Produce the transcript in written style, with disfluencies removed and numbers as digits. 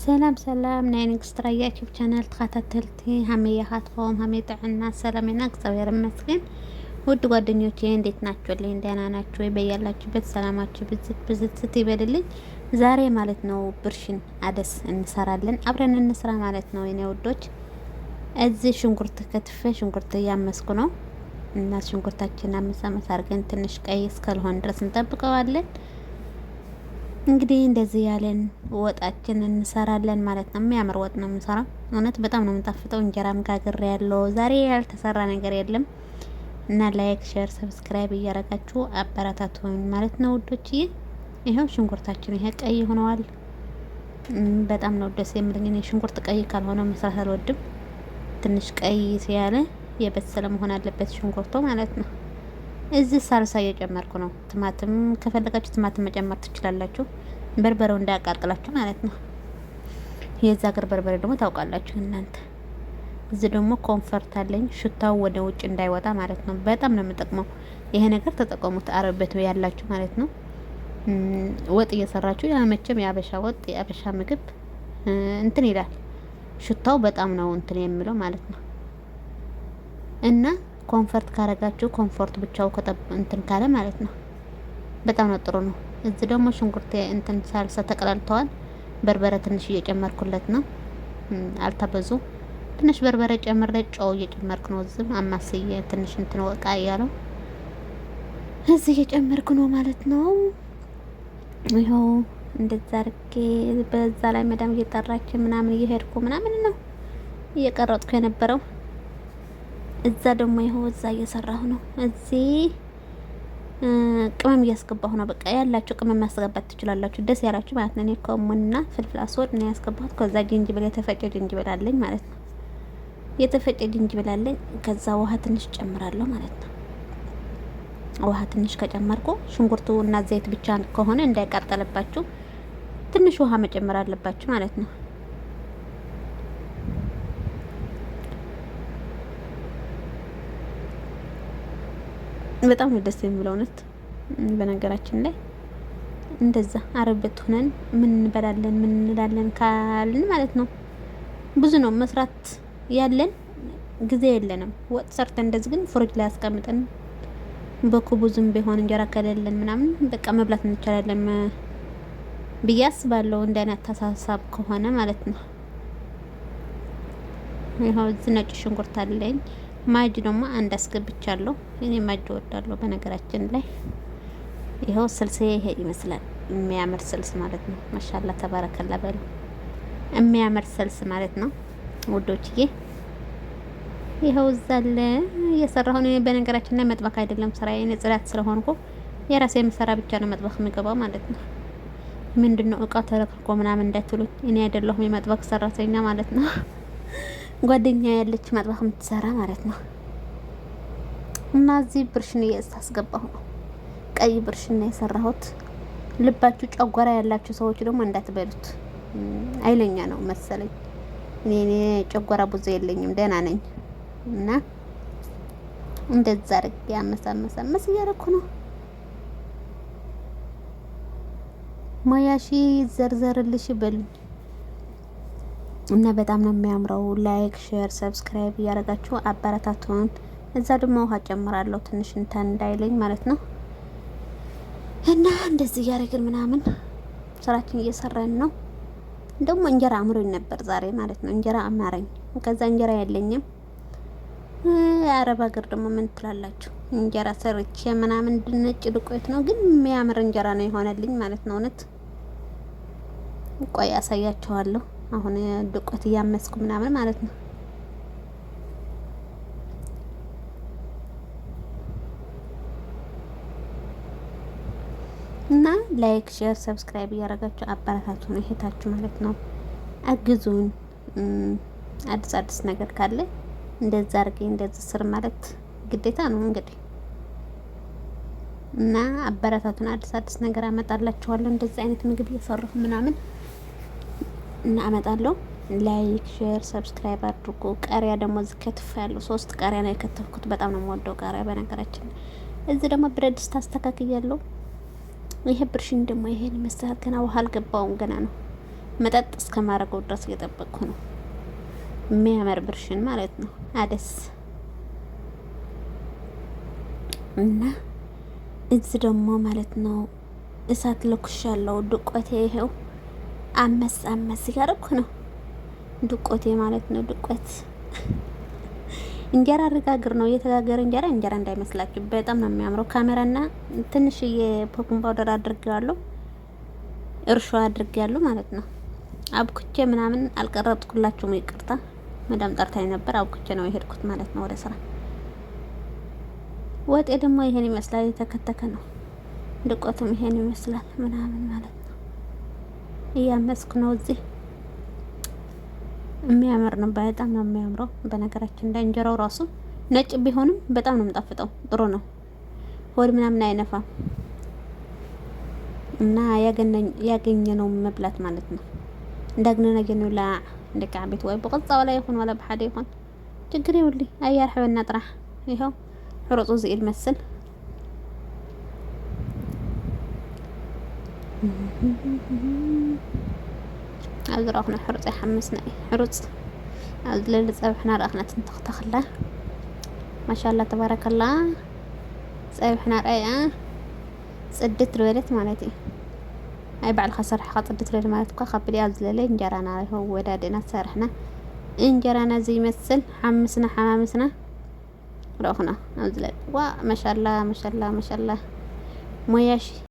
ሰላም ሰላም ናይ ንግስቲ ራያ YouTube channel ተኸታተልቲ ሀመይ ኢኻትኩም ሀመይ ጥዕና ሰላም ኢና እግዚአብሔር ይመስገን። ውድ ጓደኞቼ እንዴት ናችሁልኝ? ደህና ናችሁ ወይ? በያላችሁበት ሰላማችሁ ብዝት ብዝት ይበልልኝ። ዛሬ ማለት ነው ብርሽን አደስ እንሰራለን፣ አብረን እንስራ ማለት ነው የኔ ውዶች። እዚህ ሽንኩርት ከትፌ ሽንኩርት እያመስኩ ነው እና ሽንኩርታችን አመስ አመስ አድርገን ትንሽ ቀይ እስከልሆን ድረስ እንጠብቀዋለን። እንግዲህ እንደዚህ ያለን ወጣችን እንሰራለን ማለት ነው። የሚያምር ወጥ ነው የምንሰራው። እውነት በጣም ነው የምንጣፍጠው። እንጀራም ጋግሬ ያለው ዛሬ ያልተሰራ ነገር የለም እና like፣ share፣ subscribe እያረጋችሁ አበረታቱን ማለት ነው ውዶችዬ። ይኸው ሽንኩርታችን ይሄ ቀይ ሆነዋል። በጣም ነው ደስ የሚለኝ። እኔ ሽንኩርት ቀይ ካልሆነ መስራት አልወድም። ትንሽ ቀይ ሲያለ የበሰለ መሆን አለበት ሽንኩርቱ ማለት ነው። እዚህ ሳልሳ እየጨመርኩ ነው። ቲማቲም ከፈለጋችሁ ቲማቲም መጨመር ትችላላችሁ። በርበሬው እንዳያቃጥላችሁ ማለት ነው። የዛ ሀገር በርበሬ ደግሞ ታውቃላችሁ እናንተ። እዚህ ደግሞ Comfort አለኝ፣ ሽታው ወደ ውጭ እንዳይወጣ ማለት ነው። በጣም ነው የምጠቅመው ይሄ ነገር፣ ተጠቀሙት። አረብ ቤት ያላችሁ ማለት ነው። ወጥ እየሰራችሁ ያ መቼም የአበሻ ወጥ የአበሻ ምግብ እንትን ይላል፣ ሽታው በጣም ነው እንትን የሚለው ማለት ነው። እና Comfort ካረጋችሁ Comfort ብቻው እንትን ካለ ማለት ነው በጣም ነው ጥሩ ነው። እዚህ ደግሞ ሽንኩርት እንትን ሳልሳ ተቀላልተዋል። በርበሬ ትንሽ እየጨመርኩለት ነው፣ አልታበዙ ትንሽ በርበሬ ጨምሬ ጨው እየጨመርኩ ነው። እዚህ አማስዬ ትንሽ እንትን ወቃ እያለው እዚህ እየጨመርኩ ነው ማለት ነው። ይኸው እንደዛ አድርጌ በዛ ላይ መዳም እየጠራች ምናምን እየሄድኩ ምናምን ነው እየቀረጥኩ የነበረው። እዛ ደግሞ ይኸው እዛ እየሰራሁ ነው። እዚህ ቅመም እያስገባሁ ነው። በቃ ያላችሁ ቅመም ማስገባት ትችላላችሁ፣ ደስ ያላችሁ ማለት ነው። እኔ ከሙንና فلفل أسود ነው ያስገባሁት። ከዛ ጅንጅብል፣ የተፈጨ ጅንጅብል አለኝ ማለት ነው። የተፈጨ ጅንጅብል አለኝ። ከዛ ውሃ ትንሽ ጨምራለሁ ማለት ነው። ውሃ ትንሽ ከጨመርኩ ሽንኩርቱ እና ዘይት ብቻ ከሆነ እንዳይቃጠልባችሁ ትንሽ ውሃ መጨመር አለባችሁ ማለት ነው። በጣም ነው ደስ የሚለው እውነት። በነገራችን ላይ እንደዛ አረብ ቤት ሆነን ምን እንበላለን ምን እንላለን ካልን ማለት ነው ብዙ ነው መስራት ያለን ጊዜ የለንም። ወጥ ሰርተን እንደዚህ ግን ፍሪጅ ላይ አስቀምጠን በኩቡዝም ቢሆን እንጀራ ከሌለን ምናምን በቃ መብላት እንችላለን ብዬ አስባለሁ። እንደ አይነት አስተሳሰብ ከሆነ ማለት ነው። ይኸው እዚህ ነጭ ሽንኩርት አለኝ። ማጅ ደግሞ አንድ አስገብቻለሁ። እኔ ማጅ እወዳለሁ በነገራችን ላይ። ይኸው ስልሴ ይሄ ይመስላል። የሚያምር ስልስ ማለት ነው። ማሻላ ተባረከላ በሉ። የሚያምር ስልስ ማለት ነው ውዶችዬ። ይኸው እዛ አለ እየሰራሁ ነው። በነገራችን ላይ መጥበቅ አይደለም ስራዬ፣ እኔ ጽዳት ስለሆንኩ የራሴ የምሰራ ብቻ ነው መጥበቅ የሚገባው ማለት ነው። ምንድነው እቃው ተረክርኮ ምናምን እንዳትሉኝ፣ እኔ አይደለሁም የመጥበቅ ሰራተኛ ማለት ነው። ጓደኛ ያለች መጥበቅ የምትሰራ ማለት ነው። እና እዚህ ብርሽን እያስገባሁ ነው። ቀይ ብርሽን ነው የሰራሁት። ልባችሁ ጨጓራ ያላችሁ ሰዎች ደግሞ እንዳትበሉት፣ አይለኛ ነው መሰለኝ። እኔ ጨጓራ ብዙ የለኝም፣ ደህና ነኝ። እና እንደዛ አድርጌ አመሳ አመሳ አመስ እያደረኩ ነው። ሙያሺ ዘርዘርልሽ በሉኝ። እና በጣም ነው የሚያምረው። Like፣ share፣ subscribe እያደረጋችሁ አበረታቱን። እዛ ደግሞ ውሃ ጨምራለሁ ትንሽ እንትን እንዳይለኝ ማለት ነው። እና እንደዚህ እያደረግን ምናምን ስራችን እየሰራን ነው። ደግሞ እንጀራ አምሮኝ ነበር ዛሬ ማለት ነው። እንጀራ አማረኝ። ከዛ እንጀራ የለኝም። የአረብ ሀገር ደግሞ ምን ትላላችሁ? እንጀራ ሰርቼ ምናምን ድንጭ ዱቄት ነው ግን የሚያምር እንጀራ ነው የሆነልኝ ማለት ነው። እውነት ቆይ አሳያችኋለሁ። አሁን ዱቄት እያመስኩ ምናምን ማለት ነው። እና like፣ share፣ subscribe እያደረጋችሁ አበረታቱን እህታችሁ ማለት ነው። አግዙን። አዲስ አዲስ ነገር ካለ እንደዛ አድርጌ እንደዚህ ስር ማለት ግዴታ ነው እንግዲህ እና አበረታቱን። አዲስ አዲስ ነገር አመጣላችኋለሁ። እንደዚህ አይነት ምግብ እየሰራሁ ምናምን እና አመጣለሁ። Like፣ share፣ subscribe አድርጉ። ቃሪያ ደግሞ እዚህ ከትፍ ያለው 3 ቃሪያ ነው የከተፍኩት። በጣም ነው የምወደው ቃሪያ በነገራችን። እዚህ ደግሞ ብረት ድስት አስተካክያለሁ። ይሄ ብርሽን ደግሞ ይሄን ይመስላል። ገና ውሃ አልገባውም ገና ነው። መጠጥ እስከማድረገው ድረስ እየጠበቅኩ ነው። የሚያምር ብርሽን ማለት ነው። አደስ እና እዚ ደግሞ ማለት ነው እሳት ለኩሻለሁ። ድቆቴ ይሄው አመስ አመስ እያደረኩ ነው። ድቆቴ ማለት ነው። ድቆት እንጀራ አረጋግር ነው እየተጋገረ እንጀራ እንጀራ እንዳይመስላችሁ በጣም ነው የሚያምረው። ካሜራና ትንሽዬ baking powder አድርጌዋለሁ፣ እርሾ አድርጌያለሁ ማለት ነው። አብኩቼ ምናምን አልቀረጥኩላችሁም፣ ይቅርታ። መዳም ጠርታኝ ነበር። አብኩቼ ነው የሄድኩት ማለት ነው ወደ ስራ። ወጤ ደግሞ ይሄን ይመስላል፣ የተከተከ ነው። ድቆቱም ይሄን ይመስላል ምናምን ማለት ነው። እያመስኩ ነው እዚህ የሚያምር ነው። በጣም ነው የሚያምረው። በነገራችን ላይ እንጀራው ራሱ ነጭ ቢሆንም በጣም ነው የሚጣፍጠው። ጥሩ ነው። ሆድ ምናምን አይነፋም እና ያገኘነው መብላት ማለት ነው። እንዳግነነ ላ ደቂ ዓበይቲ ወይ ብቕፃ ዋላ ይኹን ዋላ ብሓደ ይኹን ችግር የብሉ ኣየርሕበና ጥራሕ። ይኸው ሕሩፅ እዚ እዩ ዝመስል። ኣብዚ ረኣኹና ሕሩፅ ይሓመስና እዩ ሕሩፅ ኣብዚ ለሊ ፀብሕና ረኣኽና ትንተኽተኽላ ማሻላ ተባረከላ ፀብሕና ርአያ ፅድት ዝበለት ማለት እዩ። ኣይ ባዕልካ ሰሪሕካ ፅድት ዝበለ ማለት እኳ ከቢድ እዩ። ኣብዚ ለለ እንጀራና ይኸው ወዳድእና ሰሪሕና እንጀራና ዘይመስል ሓምስና ሓማምስና ረኣኹና ኣብዚ ለለ ዋ ማሻላ ማሻላ ማሻላ ሞያሽ።